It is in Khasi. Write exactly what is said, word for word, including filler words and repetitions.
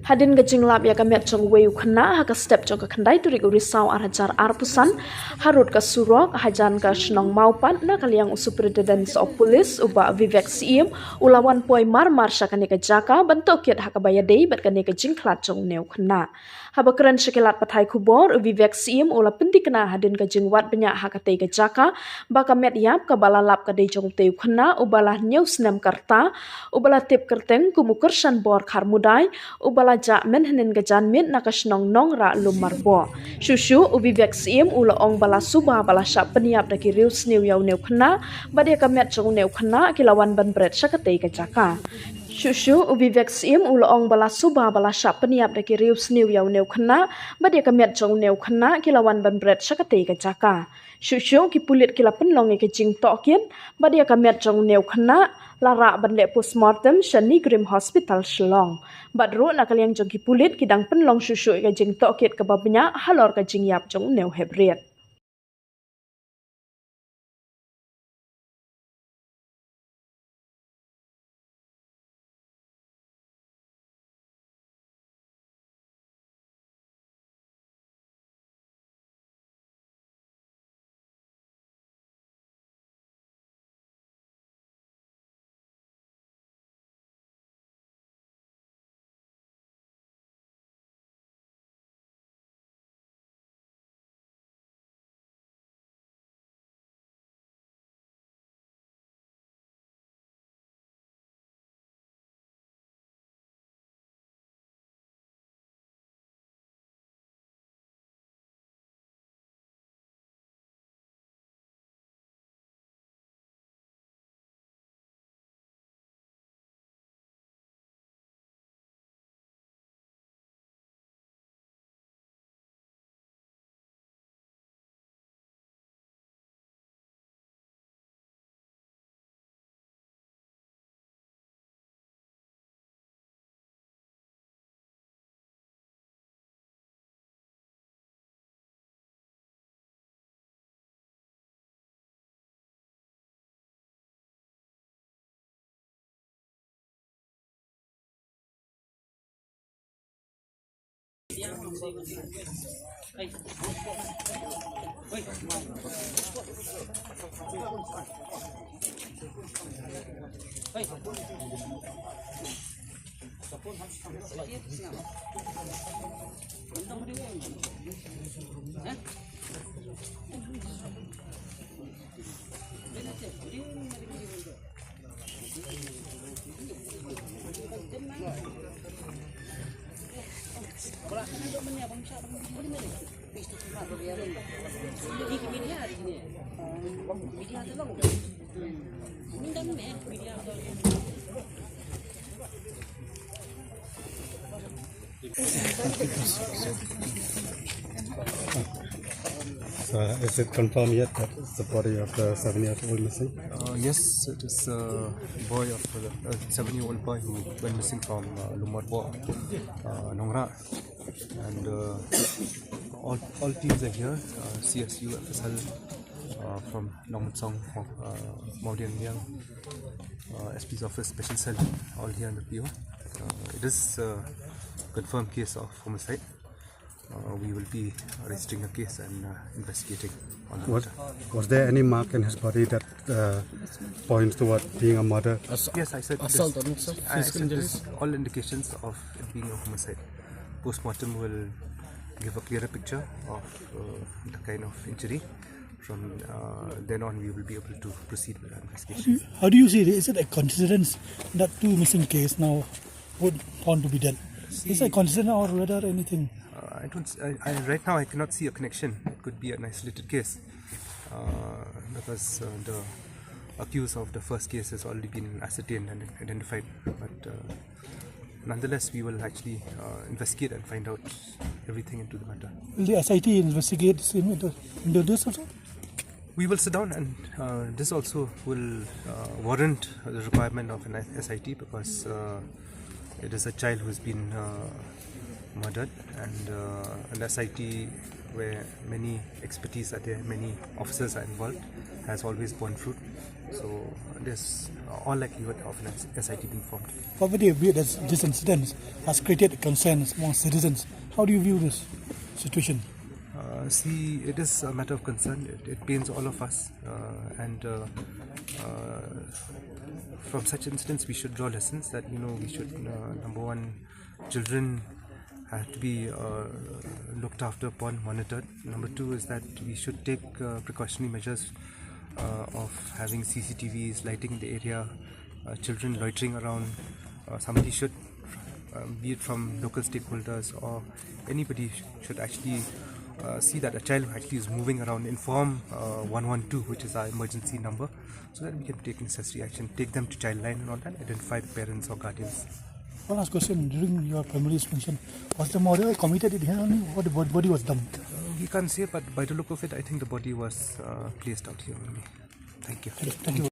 Hadien ka jinglap ïa ka met jong uwei u khynnah ha ka step jong ka khyndai tarik u Risaw ar hajar arphew san, harud ka surok hajan ka shnong Mawpat, na ka liang u Superintendent of Police u Bah Vivek Syiem u la wan poi mar mar sha kane ka jaka ban tohkit ha kaba ïadei bad kane ka jingkhlad jong une u khynnah. Haba kren sha ki lad pathai khubor, u Vivek Syiem u la pynthikna hadien ka jingwad bniah ha katei ka jaka ba ka met ïap kaba la lap ka dei jong utei u khynnah uba la hynñiew snem ka rta, uba la tip kyrteng kum u Kyrshanbor Kharmudai, uba la jah mynhynnin ka janmiet na ka shnong Nongrah, Lummarboh. Shuh shuh u Vivek Syiem u la ong ba la suba ba la shah pynïap da ki riewsniew ïa une u khynnah bad ïa ka met jong une u khynnah ki la wan ban bret sha katei ka jaka. Shuh shuh u Vivek Syiem u la ong ba la suba ba la shah pynïap da ki riewsniew ïa une u khynnah bad ïa ka met jong une u khynnah ki la wan ban bret sha katei ka jaka. Shuh shuh ki pulit ki la pynlong ïa ka jingtohkit bad ïa ka met jong une u khynnah la rah ban leh postmortem sha NEIGRIHMS Hospital Shillong. Bad ruh na ka liang jong ki pulit ki dang pynlong shuh shuh ïa ka jingtohkit kaba bniah halor ka jingïap jong une u heprit. So, is it confirmed yet that it's the body of the seven-year-old missing? Uh, yes, it is a boy of the uh, seven-year-old boy who went missing from uh, Lummarboh, uh, Nongrah. And uh, all, all teams are here, uh, C S U, F S L, uh, from Nongmynsong, uh, Mawdiangdiang, uh, S P's office, special cell, all here in the P O. Uh, it is a confirmed case of homicide. Uh, we will be registering a case and uh, investigating on the matter. Was there any mark in his body that uh, points toward being a murder? Yes, I said assault, this, I said this, all indications of it being a homicide. Postmortem will give a clearer picture of uh, the kind of injury. From uh, then on, we will be able to proceed with our investigation. How do you see it? Is it a coincidence that two missing case now would found to be dead? Is it a coincidence or whether anything? Uh, I don't. I, I, right now, I cannot see a connection. It could be an isolated case uh, because uh, the accused of the first case has already been ascertained and identified. But uh, nonetheless, we will actually uh, investigate and find out everything into the matter. Will the S I T investigate this, into, into this also? We will sit down, and uh, this also will uh, warrant the requirement of an S I T because uh, it is a child who has been uh, murdered, and uh, an S I T where many expertise are there, many officers are involved, has always borne fruit. So there's all likelihood of an S I T being formed. Poverty, this incident has created concerns among citizens. How do you view this situation? Uh, see, it is a matter of concern. It, it pains all of us, uh, and uh, uh, from such incidents, we should draw lessons that, you know, we should, uh, number one, children have to be uh, looked after upon, monitored. Number two is that we should take uh, precautionary measures uh, of having C C T Vs, lighting in the area, uh, children loitering around. Uh, somebody should, um, be it from local stakeholders or anybody, sh- should actually uh, see that a child actually is moving around, inform uh, one one two, which is our emergency number, so that we can take necessary action, take them to Childline and all that, identify the parents or guardians. One last question. During your family's function, was the murder committed here only, or the bod- body was dumped? Uh, we can't say, but by the look of it, I think the body was uh, placed out here only. Thank you. Thank you.